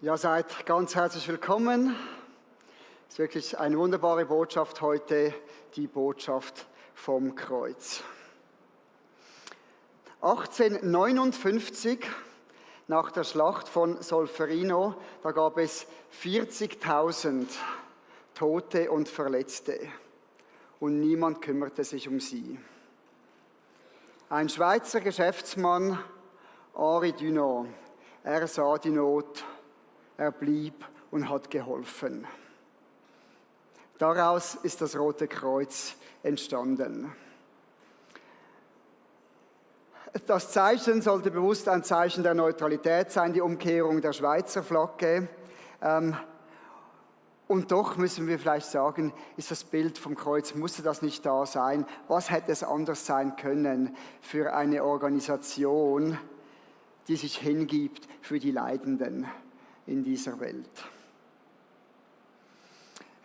Ja, seid ganz herzlich willkommen. Es ist wirklich eine wunderbare Botschaft heute, die Botschaft vom Kreuz. 1859, nach der Schlacht von Solferino, da gab es 40.000 Tote und Verletzte und niemand kümmerte sich um sie. Ein Schweizer Geschäftsmann, Henri Dunant, er sah die Not, er blieb und hat geholfen. Daraus ist das Rote Kreuz entstanden. Das Zeichen sollte bewusst ein Zeichen der Neutralität sein, die Umkehrung der Schweizer Flagge. Und doch müssen wir vielleicht sagen, ist das Bild vom Kreuz, musste das nicht da sein? Was hätte es anders sein können für eine Organisation, die sich hingibt für die Leidenden in dieser Welt?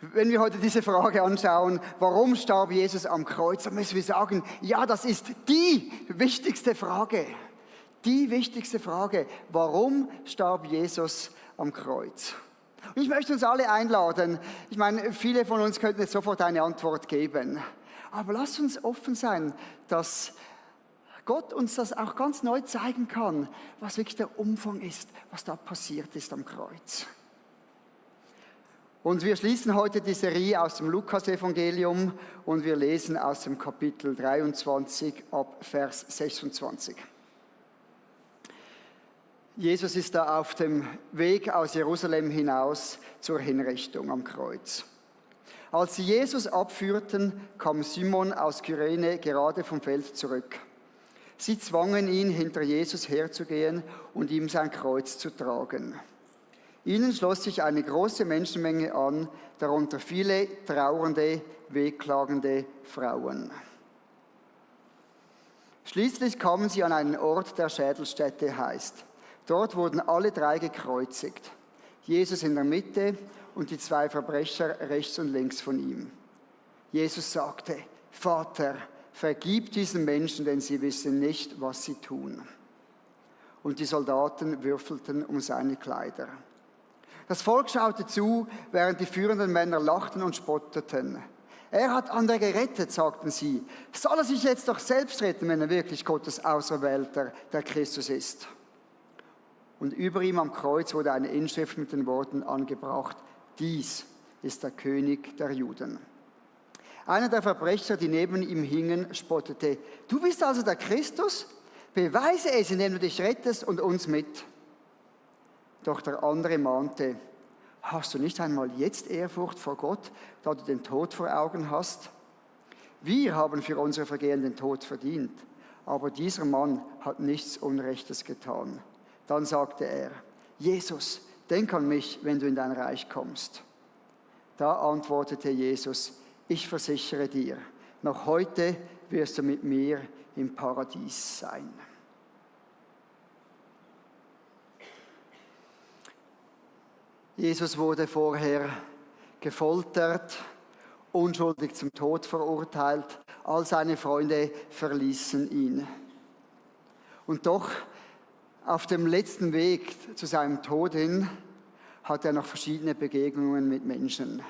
Wenn wir heute diese Frage anschauen, warum starb Jesus am Kreuz, dann müssen wir sagen, ja, das ist die wichtigste Frage. Die wichtigste Frage, warum starb Jesus am Kreuz? Und ich möchte uns alle einladen, ich meine, viele von uns könnten jetzt sofort eine Antwort geben, aber lasst uns offen sein, dass Gott uns das auch ganz neu zeigen kann, was wirklich der Umfang ist, was da passiert ist am Kreuz. Und wir schließen heute die Serie aus dem Lukas-Evangelium und wir lesen aus dem Kapitel 23 ab Vers 26. Jesus ist da auf dem Weg aus Jerusalem hinaus zur Hinrichtung am Kreuz. Als sie Jesus abführten, kam Simon aus Kyrene gerade vom Feld zurück. Sie zwangen ihn, hinter Jesus herzugehen und ihm sein Kreuz zu tragen. Ihnen schloss sich eine große Menschenmenge an, darunter viele trauernde, wehklagende Frauen. Schließlich kamen sie an einen Ort, der Schädelstätte heißt. Dort wurden alle drei gekreuzigt. Jesus in der Mitte und die zwei Verbrecher rechts und links von ihm. Jesus sagte: Vater, vergib diesen Menschen, denn sie wissen nicht, was sie tun. Und die Soldaten würfelten um seine Kleider. Das Volk schaute zu, während die führenden Männer lachten und spotteten. Er hat andere gerettet, sagten sie. Soll er sich jetzt doch selbst retten, wenn er wirklich Gottes Auserwählter, der Christus ist? Und über ihm am Kreuz wurde eine Inschrift mit den Worten angebracht: Dies ist der König der Juden. Einer der Verbrecher, die neben ihm hingen, spottete: Du bist also der Christus? Beweise es, indem du dich rettest und uns mit. Doch der andere mahnte: Hast du nicht einmal jetzt Ehrfurcht vor Gott, da du den Tod vor Augen hast? Wir haben für unsere Vergehen den Tod verdient, aber dieser Mann hat nichts Unrechtes getan. Dann sagte er: Jesus, denk an mich, wenn du in dein Reich kommst. Da antwortete Jesus: Ich versichere dir, noch heute wirst du mit mir im Paradies sein. Jesus wurde vorher gefoltert, unschuldig zum Tod verurteilt. All seine Freunde verließen ihn. Und doch, auf dem letzten Weg zu seinem Tod hin, hat er noch verschiedene Begegnungen mit Menschen.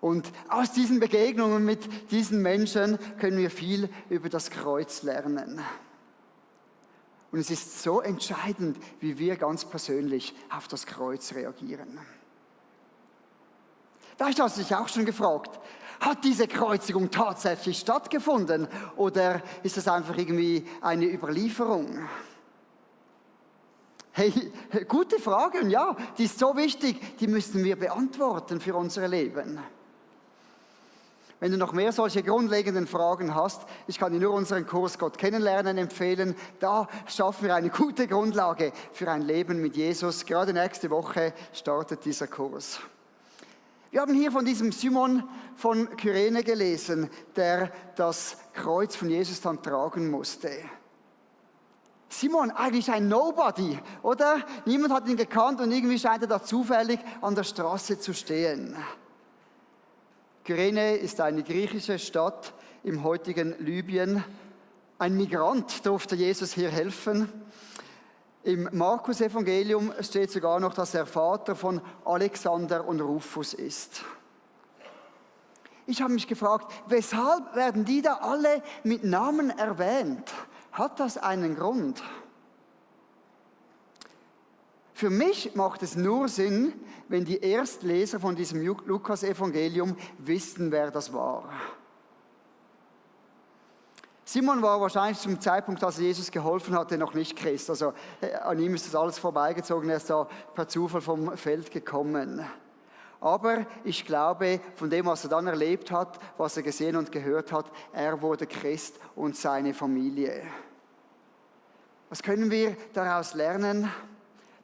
Und aus diesen Begegnungen mit diesen Menschen können wir viel über das Kreuz lernen. Und es ist so entscheidend, wie wir ganz persönlich auf das Kreuz reagieren. Vielleicht hast du dich auch schon gefragt, hat diese Kreuzigung tatsächlich stattgefunden oder ist das einfach irgendwie eine Überlieferung? Hey, gute Frage und ja, die ist so wichtig, die müssen wir beantworten für unser Leben. Wenn du noch mehr solche grundlegenden Fragen hast, ich kann dir nur unseren Kurs Gott kennenlernen empfehlen. Da schaffen wir eine gute Grundlage für ein Leben mit Jesus. Gerade nächste Woche startet dieser Kurs. Wir haben hier von diesem Simon von Kyrene gelesen, der das Kreuz von Jesus dann tragen musste. Simon, eigentlich ein Nobody, oder? Niemand hat ihn gekannt und irgendwie scheint er da zufällig an der Straße zu stehen. Kyrene ist eine griechische Stadt im heutigen Libyen. Ein Migrant durfte Jesus hier helfen. Im Markus-Evangelium steht sogar noch, dass er Vater von Alexander und Rufus ist. Ich habe mich gefragt, weshalb werden die da alle mit Namen erwähnt? Hat das einen Grund? Für mich macht es nur Sinn, wenn die Erstleser von diesem Lukas-Evangelium wissen, wer das war. Simon war wahrscheinlich zum Zeitpunkt, als Jesus geholfen hatte, noch nicht Christ. Also an ihm ist das alles vorbeigezogen, er ist da per Zufall vom Feld gekommen. Aber ich glaube, von dem, was er dann erlebt hat, was er gesehen und gehört hat, er wurde Christ und seine Familie. Was können wir daraus lernen?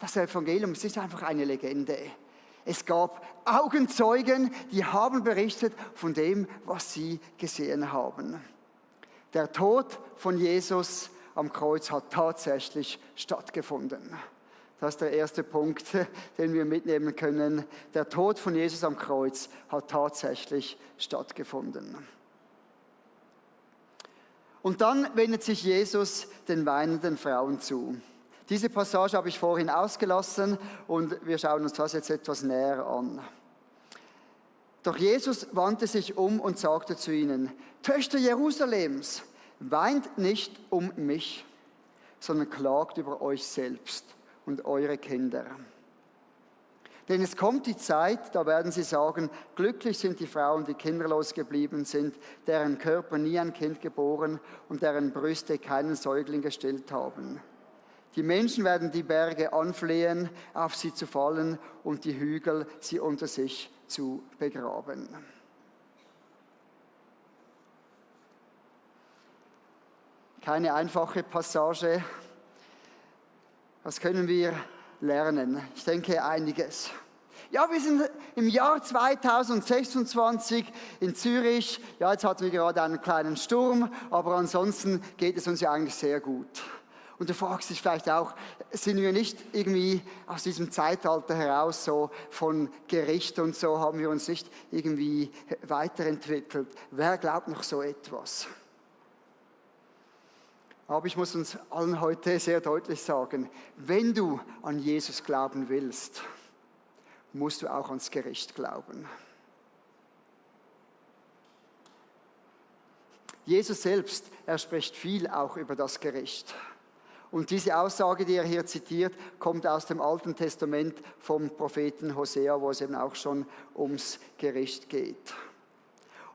Das Evangelium, es ist einfach eine Legende. Es gab Augenzeugen, die haben berichtet von dem, was sie gesehen haben. Der Tod von Jesus am Kreuz hat tatsächlich stattgefunden. Das ist der erste Punkt, den wir mitnehmen können. Der Tod von Jesus am Kreuz hat tatsächlich stattgefunden. Und dann wendet sich Jesus den weinenden Frauen zu. Diese Passage habe ich vorhin ausgelassen und wir schauen uns das jetzt etwas näher an. Doch Jesus wandte sich um und sagte zu ihnen: Töchter Jerusalems, weint nicht um mich, sondern klagt über euch selbst und eure Kinder. Denn es kommt die Zeit, da werden sie sagen, glücklich sind die Frauen, die kinderlos geblieben sind, deren Körper nie ein Kind geboren und deren Brüste keinen Säugling gestillt haben. Die Menschen werden die Berge anflehen, auf sie zu fallen und die Hügel sie unter sich zu begraben. Keine einfache Passage. Was können wir lernen? Ich denke einiges. Ja, wir sind im Jahr 2026 in Zürich. Ja, jetzt hatten wir gerade einen kleinen Sturm, aber ansonsten geht es uns ja eigentlich sehr gut. Und du fragst dich vielleicht auch, sind wir nicht irgendwie aus diesem Zeitalter heraus, so von Gericht und so, haben wir uns nicht irgendwie weiterentwickelt? Wer glaubt noch so etwas? Aber ich muss uns allen heute sehr deutlich sagen, wenn du an Jesus glauben willst, musst du auch ans Gericht glauben. Jesus selbst, er spricht viel auch über das Gericht. Und diese Aussage, die er hier zitiert, kommt aus dem Alten Testament vom Propheten Hosea, wo es eben auch schon ums Gericht geht.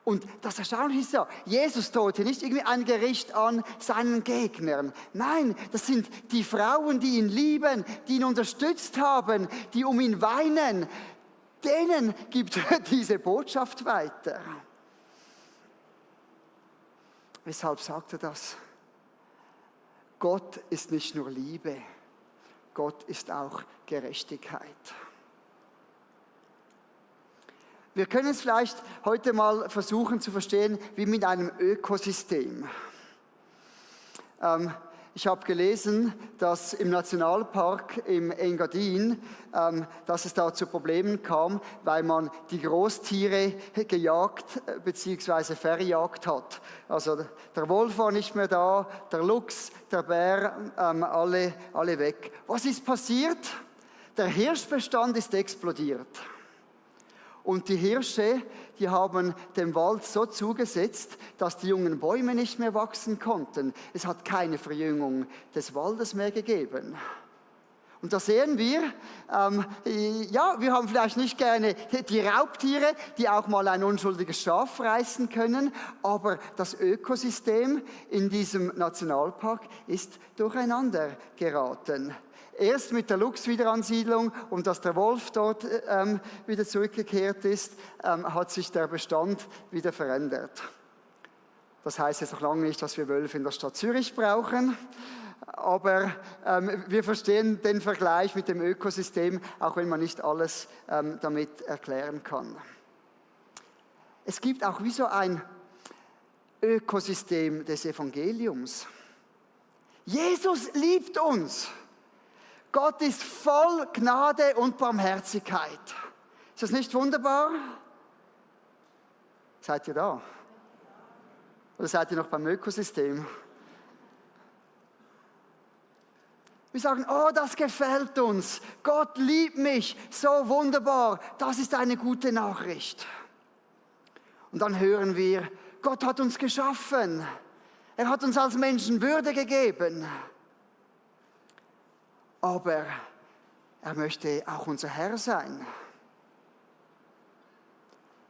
Und das Erstaunliche ist ja, Jesus droht hier nicht irgendwie ein Gericht an seinen Gegnern. Nein, das sind die Frauen, die ihn lieben, die ihn unterstützt haben, die um ihn weinen. Denen gibt er diese Botschaft weiter. Weshalb sagt er das? Gott ist nicht nur Liebe, Gott ist auch Gerechtigkeit. Wir können es vielleicht heute mal versuchen zu verstehen, wie mit einem Ökosystem. Ich habe gelesen, dass im Nationalpark im Engadin, dass es da zu Problemen kam, weil man die Großtiere gejagt bzw. verjagt hat. Also der Wolf war nicht mehr da, der Luchs, der Bär, alle weg. Was ist passiert? Der Hirschbestand ist explodiert. Und die Hirsche, die haben dem Wald so zugesetzt, dass die jungen Bäume nicht mehr wachsen konnten. Es hat keine Verjüngung des Waldes mehr gegeben. Und da sehen wir, wir haben vielleicht nicht gerne die Raubtiere, die auch mal ein unschuldiges Schaf reißen können, aber das Ökosystem in diesem Nationalpark ist durcheinander geraten. Erst mit der Luchswiederansiedlung und dass der Wolf dort wieder zurückgekehrt ist, hat sich der Bestand wieder verändert. Das heißt jetzt noch lange nicht, dass wir Wölfe in der Stadt Zürich brauchen, aber wir verstehen den Vergleich mit dem Ökosystem, auch wenn man nicht alles damit erklären kann. Es gibt auch wie so ein Ökosystem des Evangeliums. Jesus liebt uns. Gott ist voll Gnade und Barmherzigkeit. Ist das nicht wunderbar? Seid ihr da? Oder seid ihr noch beim Ökosystem? Wir sagen, oh, das gefällt uns. Gott liebt mich. So wunderbar. Das ist eine gute Nachricht. Und dann hören wir, Gott hat uns geschaffen. Er hat uns als Menschen Würde gegeben. Aber er möchte auch unser Herr sein.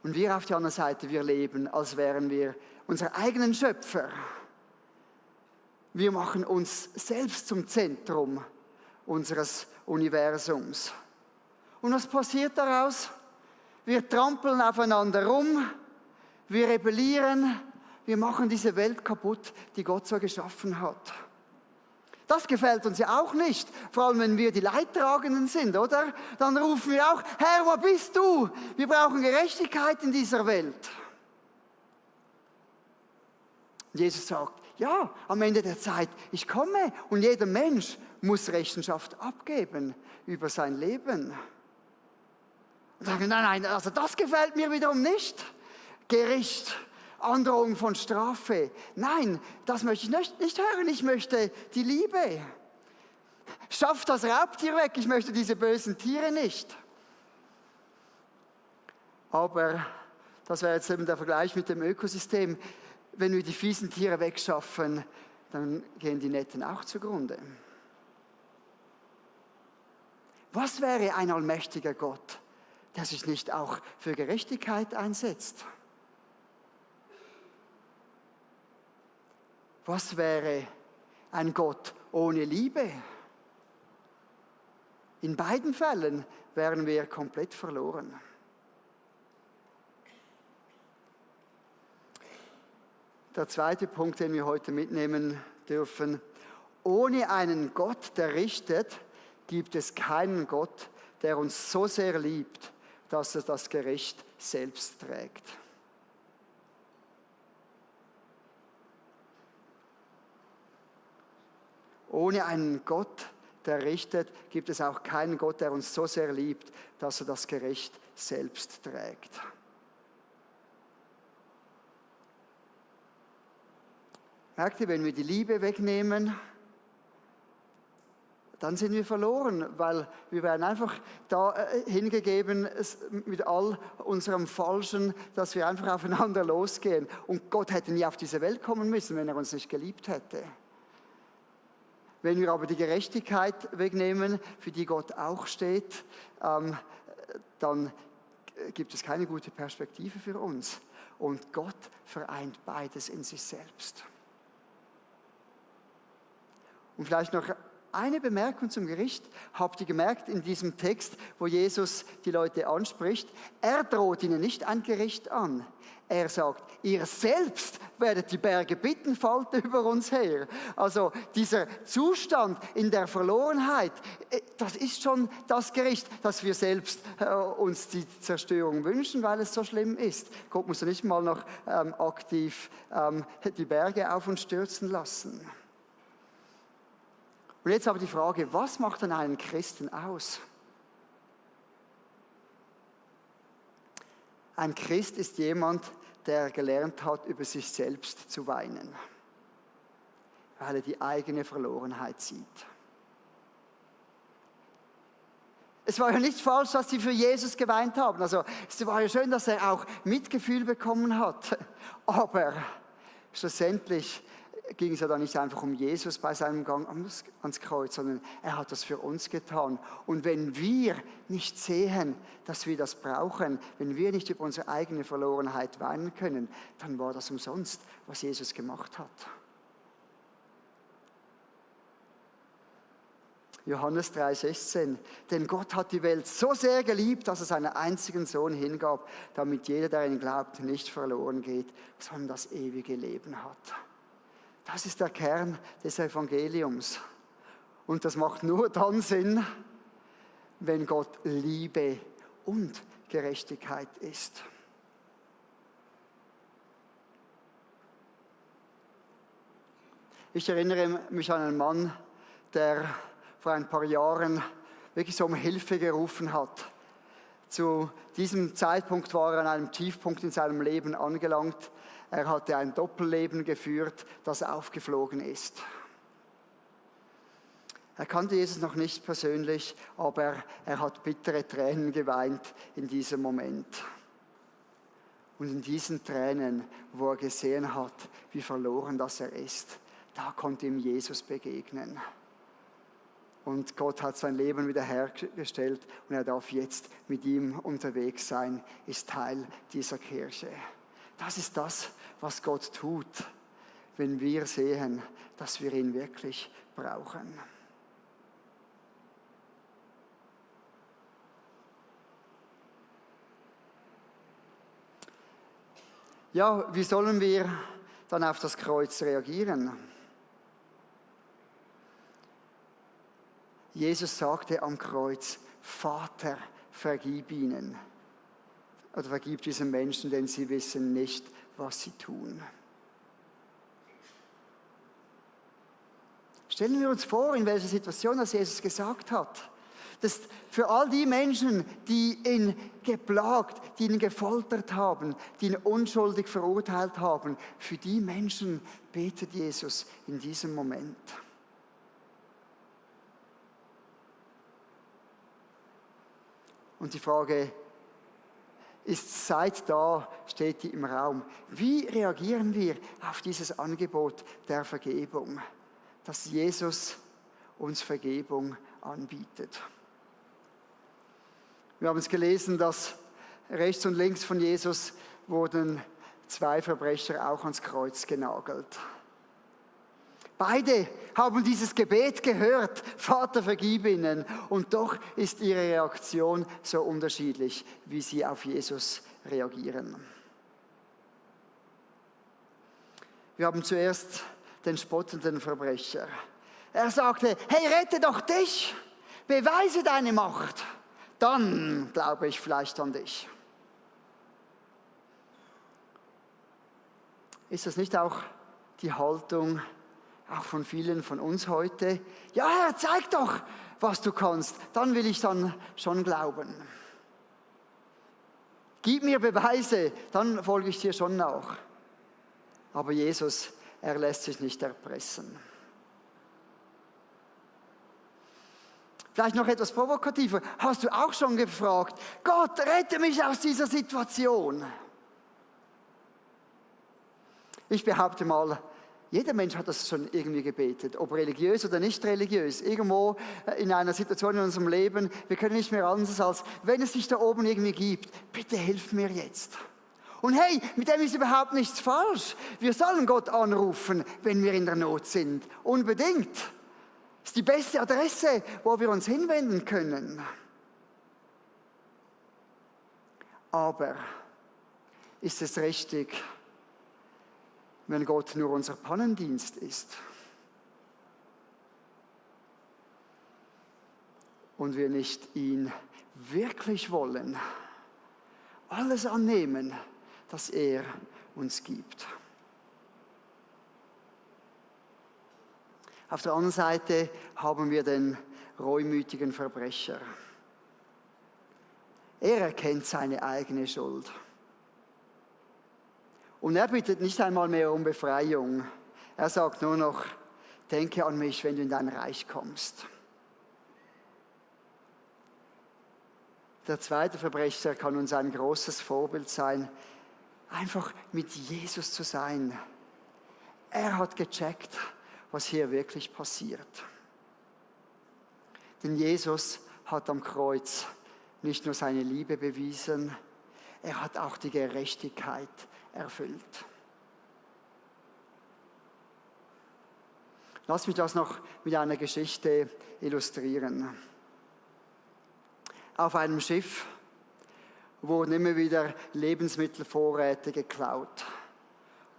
Und wir auf der anderen Seite, wir leben, als wären wir unsere eigenen Schöpfer. Wir machen uns selbst zum Zentrum unseres Universums. Und was passiert daraus? Wir trampeln aufeinander rum, wir rebellieren, wir machen diese Welt kaputt, die Gott so geschaffen hat. Das gefällt uns ja auch nicht, vor allem wenn wir die Leidtragenden sind, oder? Dann rufen wir auch, Herr, wo bist du? Wir brauchen Gerechtigkeit in dieser Welt. Und Jesus sagt, ja, am Ende der Zeit, ich komme und jeder Mensch muss Rechenschaft abgeben über sein Leben. Und sagen, nein, also das gefällt mir wiederum nicht. Gericht, Androhung von Strafe. Nein, das möchte ich nicht hören. Ich möchte die Liebe. Schafft das Raubtier weg. Ich möchte diese bösen Tiere nicht. Aber das wäre jetzt eben der Vergleich mit dem Ökosystem. Wenn wir die fiesen Tiere wegschaffen, dann gehen die Netten auch zugrunde. Was wäre ein allmächtiger Gott, der sich nicht auch für Gerechtigkeit einsetzt? Was wäre ein Gott ohne Liebe? In beiden Fällen wären wir komplett verloren. Der zweite Punkt, den wir heute mitnehmen dürfen: Ohne einen Gott, der richtet, gibt es keinen Gott, der uns so sehr liebt, dass er das Gericht selbst trägt. Ohne einen Gott, der richtet, gibt es auch keinen Gott, der uns so sehr liebt, dass er das Gericht selbst trägt. Merkt ihr, wenn wir die Liebe wegnehmen, dann sind wir verloren, weil wir werden einfach da hingegeben mit all unserem Falschen, dass wir einfach aufeinander losgehen. Und Gott hätte nie auf diese Welt kommen müssen, wenn er uns nicht geliebt hätte. Wenn wir aber die Gerechtigkeit wegnehmen, für die Gott auch steht, dann gibt es keine gute Perspektive für uns. Und Gott vereint beides in sich selbst. Und vielleicht noch eine Bemerkung zum Gericht. Habt ihr gemerkt in diesem Text, wo Jesus die Leute anspricht, er droht ihnen nicht ein Gericht an. Er sagt, ihr selbst werdet die Berge bitten, fallt über uns her. Also dieser Zustand in der Verlorenheit, das ist schon das Gericht, dass wir selbst uns die Zerstörung wünschen, weil es so schlimm ist. Gott muss ja nicht mal noch aktiv die Berge auf uns stürzen lassen. Und jetzt aber die Frage, was macht denn einen Christen aus? Ein Christ ist jemand, der gelernt hat, über sich selbst zu weinen, weil er die eigene Verlorenheit sieht. Es war ja nicht falsch, dass sie für Jesus geweint haben. Also es war ja schön, dass er auch Mitgefühl bekommen hat. Aber schlussendlich ging es ja dann nicht einfach um Jesus bei seinem Gang ans Kreuz, sondern er hat das für uns getan. Und wenn wir nicht sehen, dass wir das brauchen, wenn wir nicht über unsere eigene Verlorenheit weinen können, dann war das umsonst, was Jesus gemacht hat. Johannes 3,16. Denn Gott hat die Welt so sehr geliebt, dass er seinen einzigen Sohn hingab, damit jeder, der ihn glaubt, nicht verloren geht, sondern das ewige Leben hat. Das ist der Kern des Evangeliums. Und das macht nur dann Sinn, wenn Gott Liebe und Gerechtigkeit ist. Ich erinnere mich an einen Mann, der vor ein paar Jahren wirklich so um Hilfe gerufen hat. Zu diesem Zeitpunkt war er an einem Tiefpunkt in seinem Leben angelangt. Er hatte ein Doppelleben geführt, das aufgeflogen ist. Er kannte Jesus noch nicht persönlich, aber er hat bittere Tränen geweint in diesem Moment. Und in diesen Tränen, wo er gesehen hat, wie verloren das er ist, da konnte ihm Jesus begegnen. Und Gott hat sein Leben wiederhergestellt und er darf jetzt mit ihm unterwegs sein, ist Teil dieser Kirche. Das ist das, was Gott tut, wenn wir sehen, dass wir ihn wirklich brauchen. Ja, wie sollen wir dann auf das Kreuz reagieren? Jesus sagte am Kreuz, Vater, vergib ihnen. Oder vergib diesen Menschen, denn sie wissen nicht, was sie tun. Stellen wir uns vor, in welcher Situation das Jesus gesagt hat. Das für all die Menschen, die ihn geplagt, die ihn gefoltert haben, die ihn unschuldig verurteilt haben, für die Menschen betet Jesus in diesem Moment. Und die Frage ist seit da, steht die im Raum. Wie reagieren wir auf dieses Angebot der Vergebung, dass Jesus uns Vergebung anbietet? Wir haben es gelesen, dass rechts und links von Jesus wurden 2 Verbrecher auch ans Kreuz genagelt. Beide haben dieses Gebet gehört, Vater, vergib ihnen. Und doch ist ihre Reaktion so unterschiedlich, wie sie auf Jesus reagieren. Wir haben zuerst den spottenden Verbrecher. Er sagte, hey, rette doch dich, beweise deine Macht. Dann glaube ich vielleicht an dich. Ist das nicht auch die Haltung auch von vielen von uns heute? Ja, Herr, zeig doch, was du kannst. Dann will ich dann schon glauben. Gib mir Beweise, dann folge ich dir schon nach. Aber Jesus, er lässt sich nicht erpressen. Vielleicht noch etwas provokativer. Hast du auch schon gefragt, Gott, rette mich aus dieser Situation? Ich behaupte mal, jeder Mensch hat das schon irgendwie gebetet, ob religiös oder nicht religiös. Irgendwo in einer Situation in unserem Leben, wir können nicht mehr anders als, wenn es sich da oben irgendwie gibt, bitte hilf mir jetzt. Und hey, mit dem ist überhaupt nichts falsch. Wir sollen Gott anrufen, wenn wir in der Not sind. Unbedingt. Das ist die beste Adresse, wo wir uns hinwenden können. Aber ist es richtig, wenn Gott nur unser Pannendienst ist und wir nicht ihn wirklich wollen, alles annehmen, das er uns gibt? Auf der anderen Seite haben wir den reumütigen Verbrecher. Er erkennt seine eigene Schuld. Und er bittet nicht einmal mehr um Befreiung. Er sagt nur noch, denke an mich, wenn du in dein Reich kommst. Der zweite Verbrecher kann uns ein großes Vorbild sein, einfach mit Jesus zu sein. Er hat gecheckt, was hier wirklich passiert. Denn Jesus hat am Kreuz nicht nur seine Liebe bewiesen, er hat auch die Gerechtigkeit erfüllt. Lass mich das noch mit einer Geschichte illustrieren. Auf einem Schiff wurden immer wieder Lebensmittelvorräte geklaut.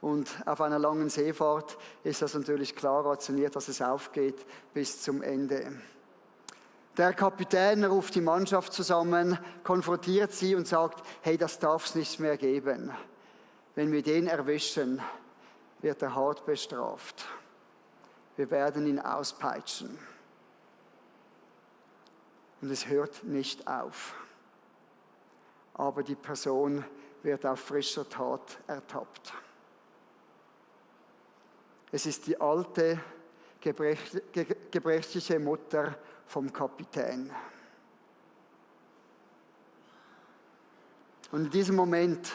Und auf einer langen Seefahrt ist das natürlich klar rationiert, dass es aufgeht bis zum Ende. Der Kapitän ruft die Mannschaft zusammen, konfrontiert sie und sagt, hey, das darf es nicht mehr geben. Wenn wir den erwischen, wird er hart bestraft. Wir werden ihn auspeitschen. Und es hört nicht auf. Aber die Person wird auf frischer Tat ertappt. Es ist die alte, gebrechliche Mutter vom Kapitän. Und in diesem Moment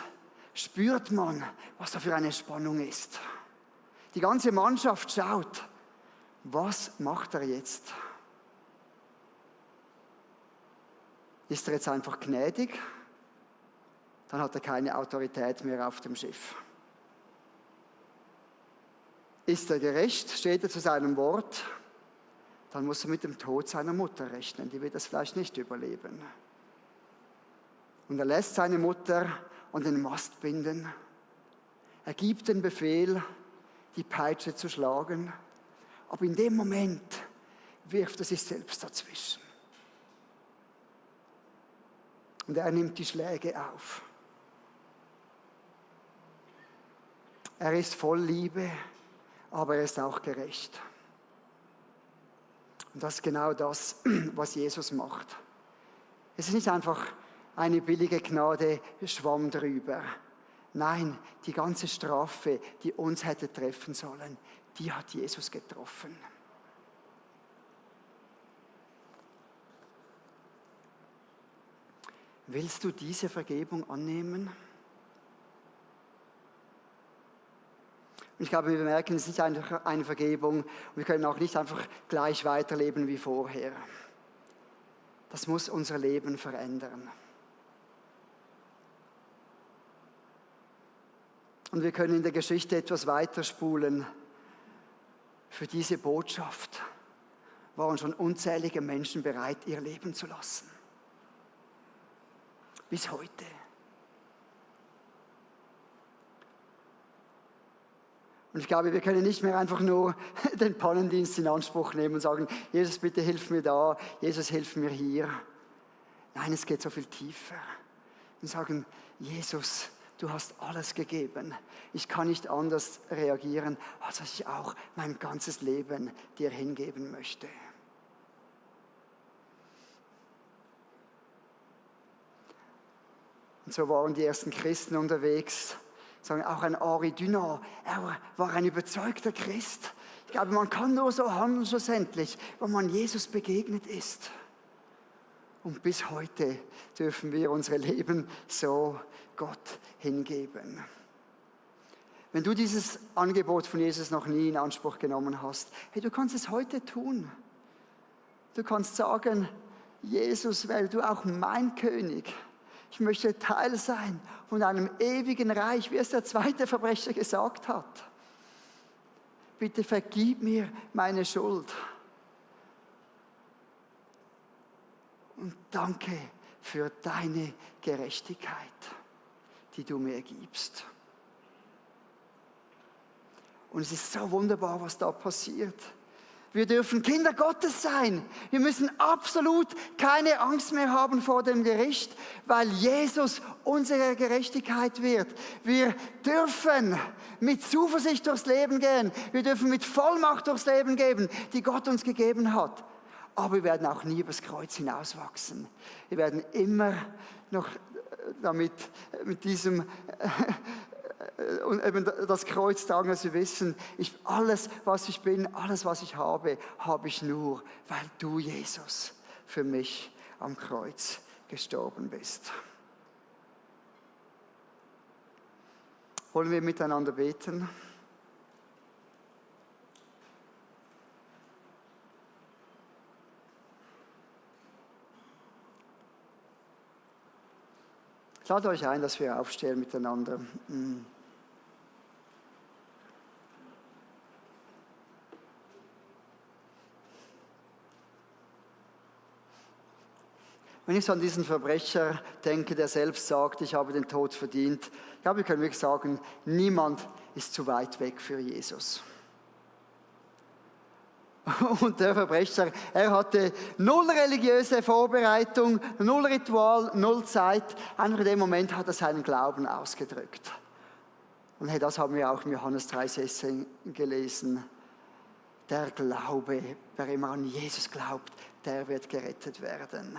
spürt man, was da für eine Spannung ist. Die ganze Mannschaft schaut, was macht er jetzt? Ist er jetzt einfach gnädig? Dann hat er keine Autorität mehr auf dem Schiff. Ist er gerecht? Steht er zu seinem Wort? Dann muss er mit dem Tod seiner Mutter rechnen. Die wird es vielleicht nicht überleben. Und er lässt seine Mutter an den Mast binden. Er gibt den Befehl, die Peitsche zu schlagen. Aber in dem Moment wirft er sich selbst dazwischen. Und er nimmt die Schläge auf. Er ist voll Liebe, aber er ist auch gerecht. Und das ist genau das, was Jesus macht. Es ist nicht einfach eine billige Gnade, Schwamm drüber. Nein, die ganze Strafe, die uns hätte treffen sollen, die hat Jesus getroffen. Willst du diese Vergebung annehmen? Und ich glaube, wir merken, es ist nicht einfach eine Vergebung und wir können auch nicht einfach gleich weiterleben wie vorher. Das muss unser Leben verändern. Und wir können in der Geschichte etwas weiterspulen. Für diese Botschaft waren schon unzählige Menschen bereit, ihr Leben zu lassen. Bis heute. Und ich glaube, wir können nicht mehr einfach nur den Pannendienst in Anspruch nehmen und sagen, Jesus, bitte hilf mir da, Jesus, hilf mir hier. Nein, es geht so viel tiefer. Und sagen, Jesus, du hast alles gegeben. Ich kann nicht anders reagieren, als dass ich auch mein ganzes Leben dir hingeben möchte. Und so waren die ersten Christen unterwegs. Sagen auch ein Ari Dünner, er war ein überzeugter Christ. Ich glaube, man kann nur so handeln schlussendlich, wenn man Jesus begegnet ist. Und bis heute dürfen wir unsere Leben so Gott hingeben. Wenn du dieses Angebot von Jesus noch nie in Anspruch genommen hast, hey, du kannst es heute tun. Du kannst sagen, Jesus, werde du auch mein König. Ich möchte Teil sein von einem ewigen Reich, wie es der zweite Verbrecher gesagt hat. Bitte vergib mir meine Schuld. Und danke für deine Gerechtigkeit, die du mir gibst. Und es ist so wunderbar, was da passiert. Wir dürfen Kinder Gottes sein. Wir müssen absolut keine Angst mehr haben vor dem Gericht, weil Jesus unsere Gerechtigkeit wird. Wir dürfen mit Zuversicht durchs Leben gehen. Wir dürfen mit Vollmacht durchs Leben gehen, die Gott uns gegeben hat. Aber wir werden auch nie übers Kreuz hinauswachsen. Wir werden immer noch mit diesem und eben das Kreuz tragen, dass wir wissen, alles, was ich bin, alles, was ich habe, habe ich nur, weil du, Jesus, für mich am Kreuz gestorben bist. Wollen wir miteinander beten? Ich lade euch ein, dass wir aufstehen miteinander. Wenn ich so an diesen Verbrecher denke, der selbst sagt, ich habe den Tod verdient, ich glaube, wir können wirklich sagen, niemand ist zu weit weg für Jesus. Und der Verbrecher, er hatte null religiöse Vorbereitung, null Ritual, null Zeit. Einfach in dem Moment hat er seinen Glauben ausgedrückt. Und hey, das haben wir auch in Johannes 3,16 gelesen. Der Glaube, wer immer an Jesus glaubt, der wird gerettet werden.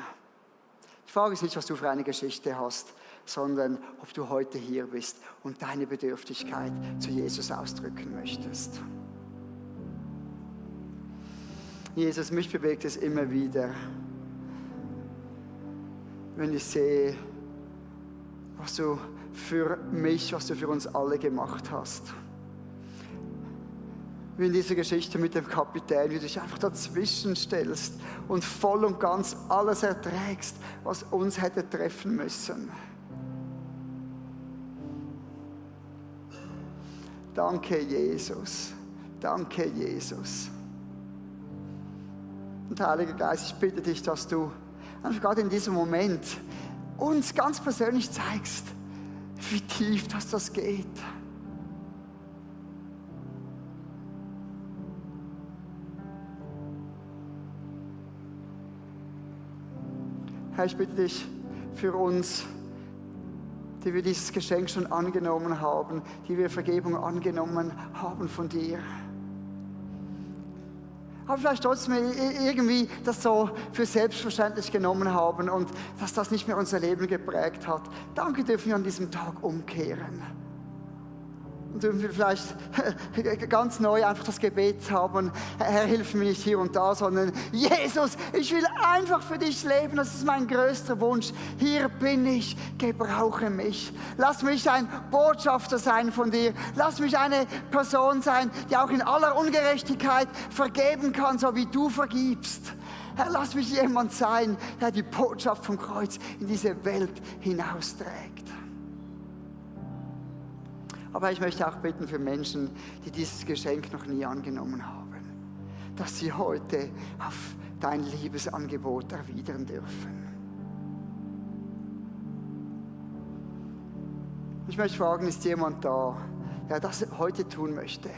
Die Frage ist nicht, was du für eine Geschichte hast, sondern ob du heute hier bist und deine Bedürftigkeit zu Jesus ausdrücken möchtest. Jesus, mich bewegt es immer wieder, wenn ich sehe, was du für mich, was du für uns alle gemacht hast. Wie in dieser Geschichte mit dem Kapitän, wie du dich einfach dazwischen stellst und voll und ganz alles erträgst, was uns hätte treffen müssen. Danke, Jesus. Danke, Jesus. Und Heiliger Geist, ich bitte dich, dass du einfach gerade in diesem Moment uns ganz persönlich zeigst, wie tief das geht. Herr, ich bitte dich für uns, die wir dieses Geschenk schon angenommen haben, die wir Vergebung angenommen haben von dir. Aber vielleicht trotzdem irgendwie das so für selbstverständlich genommen haben und dass das nicht mehr unser Leben geprägt hat. Danke, dürfen wir an diesem Tag umkehren. Und dürfen wir vielleicht ganz neu einfach das Gebet haben, Herr, hilf mir nicht hier und da, sondern Jesus, ich will einfach für dich leben, das ist mein größter Wunsch. Hier bin ich, gebrauche mich. Lass mich ein Botschafter sein von dir. Lass mich eine Person sein, die auch in aller Ungerechtigkeit vergeben kann, so wie du vergibst. Herr, lass mich jemand sein, der die Botschaft vom Kreuz in diese Welt hinausträgt. Aber ich möchte auch bitten für Menschen, die dieses Geschenk noch nie angenommen haben, dass sie heute auf dein Liebesangebot erwidern dürfen. Ich möchte fragen, ist jemand da, der das heute tun möchte?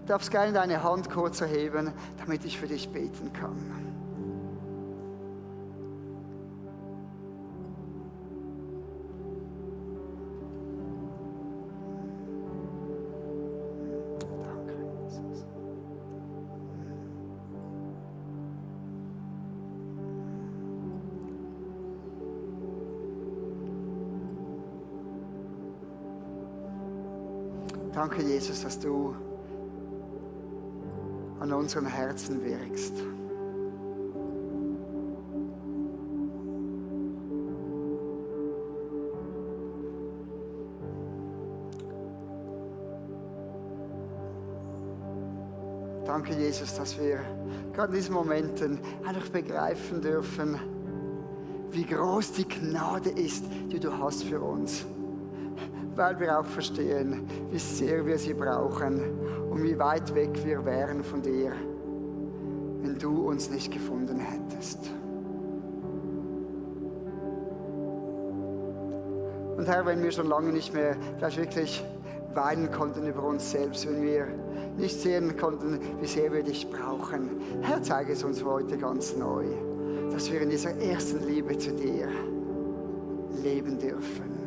Du darfst gerne deine Hand kurz erheben, damit ich für dich beten kann. Danke, Jesus, dass du an unseren Herzen wirkst. Danke, Jesus, dass wir gerade in diesen Momenten einfach begreifen dürfen, wie groß die Gnade ist, die du hast für uns. Weil wir auch verstehen, wie sehr wir sie brauchen und wie weit weg wir wären von dir, wenn du uns nicht gefunden hättest. Und Herr, wenn wir schon lange nicht mehr vielleicht wirklich weinen konnten über uns selbst, wenn wir nicht sehen konnten, wie sehr wir dich brauchen, Herr, zeige es uns heute ganz neu, dass wir in dieser ersten Liebe zu dir leben dürfen.